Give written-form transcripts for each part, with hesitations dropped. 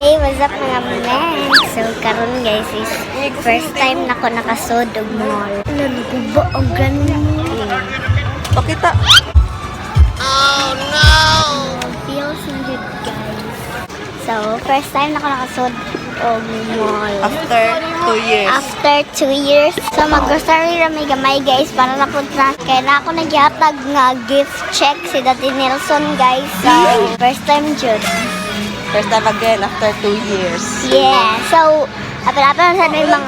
Hey, what's up, mga men? So, karon guys is first time na ko nakasod og mall. Ano, naguba ang ganun. Pakita. Feels good, guys. So, first time na ko nakasod og mall. After 2 years. After 2 years. So, mag-grocery ra may gamay, guys, para na po na. Kaya na ako nagyatag nga gift check si Daddy Nelson, guys. So, first time jud. First time again after 2 years. Yeah. So, apil-apil na sad may mga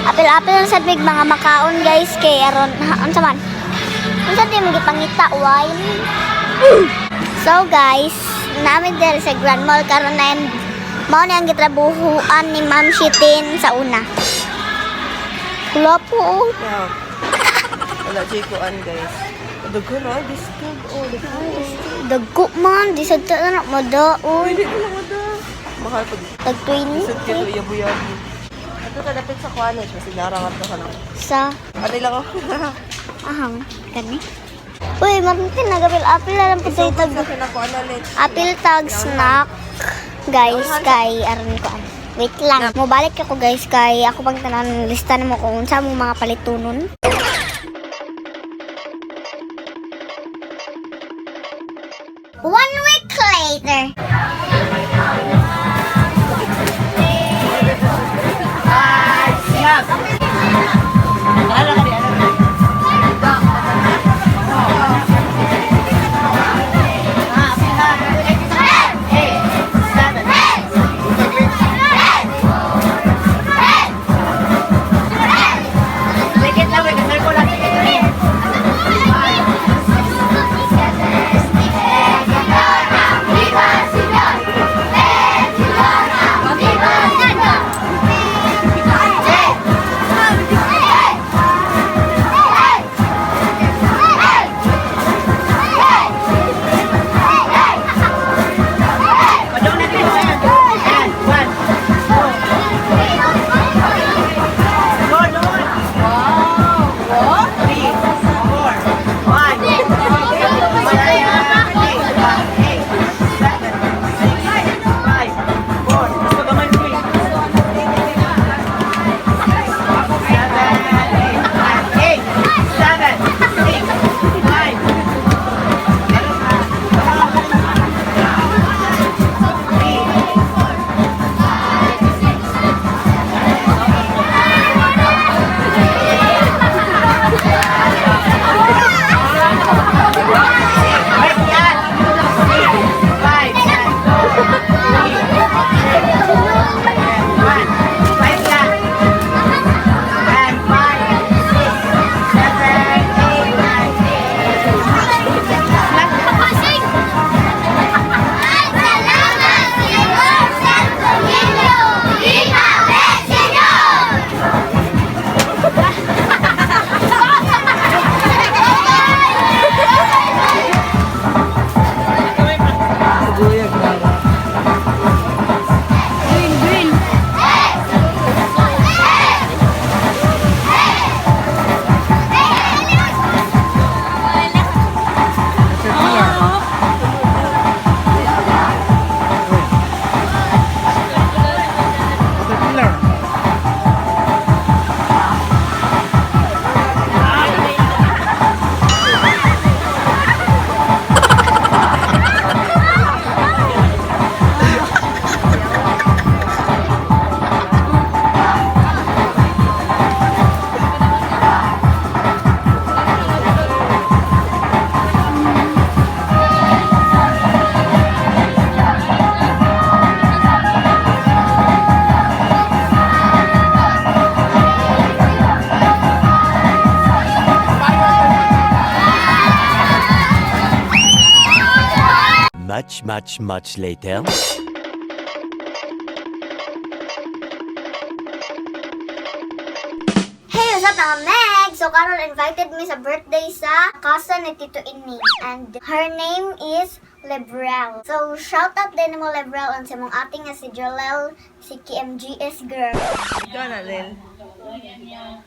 apil-apil na sad may mga makaon, guys, kay aron ha, unsa man? Unsa di mo gipangita wine? So guys, namin diri sa Grand Mall karon na yun, mao ni ang gitrabuhuan ni Ma'am Shitin sa una. Wala po, oh. Yeah. Wala jay kuan, guys. Dugo na, discount. Oh, dugo. Dagko man, di sad ta na madaon. Pwede ko lang da. Mahal pag Tag isod 20 kilo yabu-yabu. Ato ka dapat sa kuan eh. Kasi narangat na ka lang. Sa Ano lang ako. ahang kani. Uy, Martin, nagapil-apil na lang po tayo tag Sa kinakuan na let's. Apil tag snack, guys, kay aron ko ano. Wait lang. Mobalik ako, guys, kay ako pang tanan lista namo kung unsa mo mga palitunon. One week later. Guyag na. Green, green. Much, much, much later. Hey, what's up, mga Meg? So, karon invited me sa birthday sa cousin ni Tito Ining. And her name is Lebrel. So, shout out din mo, Lebrel, and sa mong ating nga si Jolel, si KMGS girl. Ikaw na, Lel. Eh.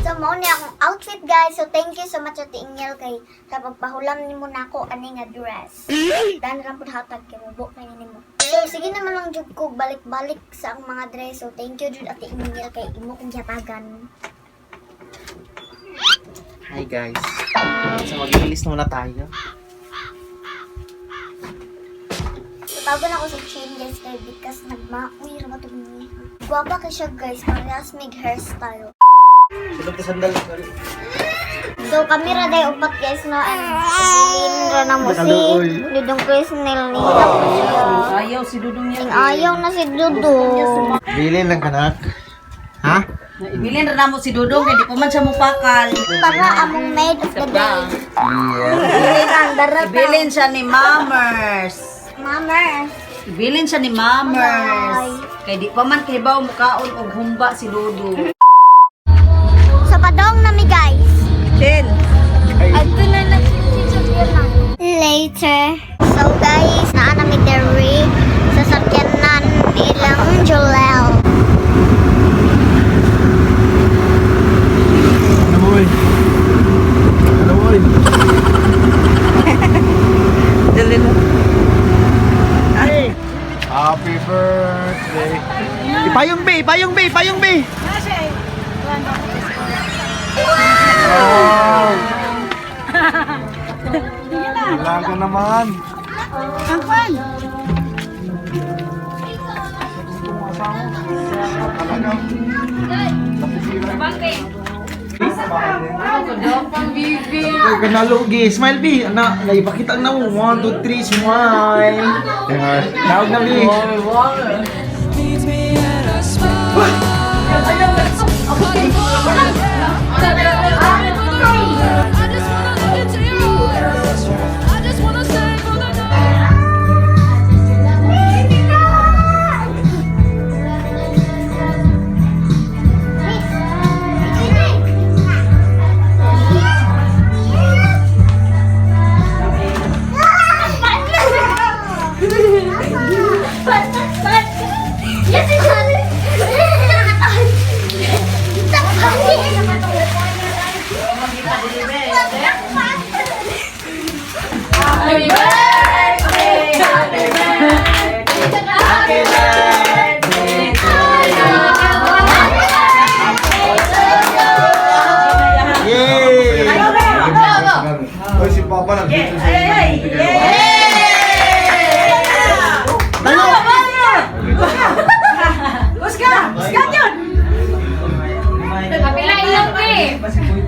So, mao ni akong outfit, guys. So, thank you so much, Ate Ingel, kay sa pagpahulam nimo nako ani nga dress. Dan lang pud hatag kay mubo kay nimo. So, sige naman lang jud ko balik-balik sa akong mga dress. So, thank you jud, Ate Ingel, kay imo kong giatagan. Hi guys. So mag-release na muna tayo. So, bago na ako sa changes kay because nagmaoy ra ba to niya. Gwapa kay siya, guys, parehas mig hairstyle. Sulod ka sandal. So, kami ra day upat, guys, no, and ibilin ra na mo si Dudong Crisnel ni siya. Ayaw si Dudong niya. Ning ayaw na si Dudong. Bilin lang kanak. Ha? Ibilin ra namo si Dudong kay di pa man siya mupakal. Para among maid of the day. Yeah. Ibilin siya ni Mamers. Mamers. Ibilin siya ni Mamers. Kay di pa man kahibaw mukaon og humba si Dudong. So, padong na mi, guys. Chen. Adto na na. Later. So guys, naa na mi diri sa sakyanan nilang Jolel. Ano boy? Ano boy? Dali na. Happy birthday. Ipayong B, ipayong B, ipayong B. Wow! Talaga naman. Ang Talagang Kanalugi, smile B. Ana, naipakita na mo. 1, 2, 3, smile. Tawag na B. I just wanna look into your eyes. I just wanna stay for the night. Yay! Oy, si Papa nandito sa Tayo! Kapila ilang eh.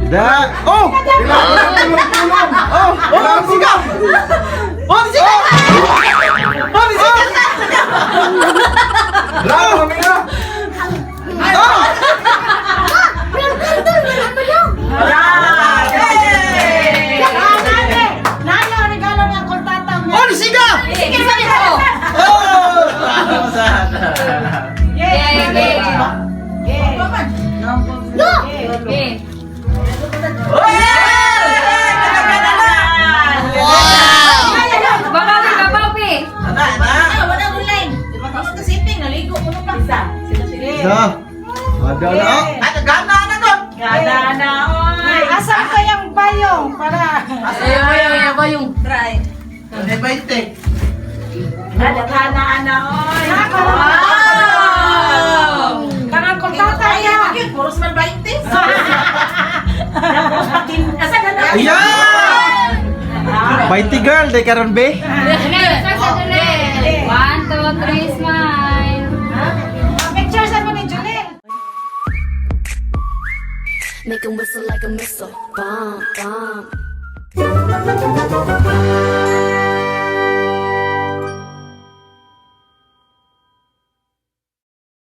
Da! Oh! Oh! Oh! Sigaw! Oh! Sigaw! Oh! Sigaw! Wala, kami na! Oh! Sigaw! Sige, sabi ko. Oh! Yeah, yeah. Yeah. Babawi, babawi. Isa. Ada na. oh. Asan kayang payong para? Try. Wow! Kanang kontataya. Puros man 20. Ayan! 20 girl, day karon be. One, two, three, smile. Picture sa mo ni Julil. Make 'em whistle like a missile. Bomb, bomb.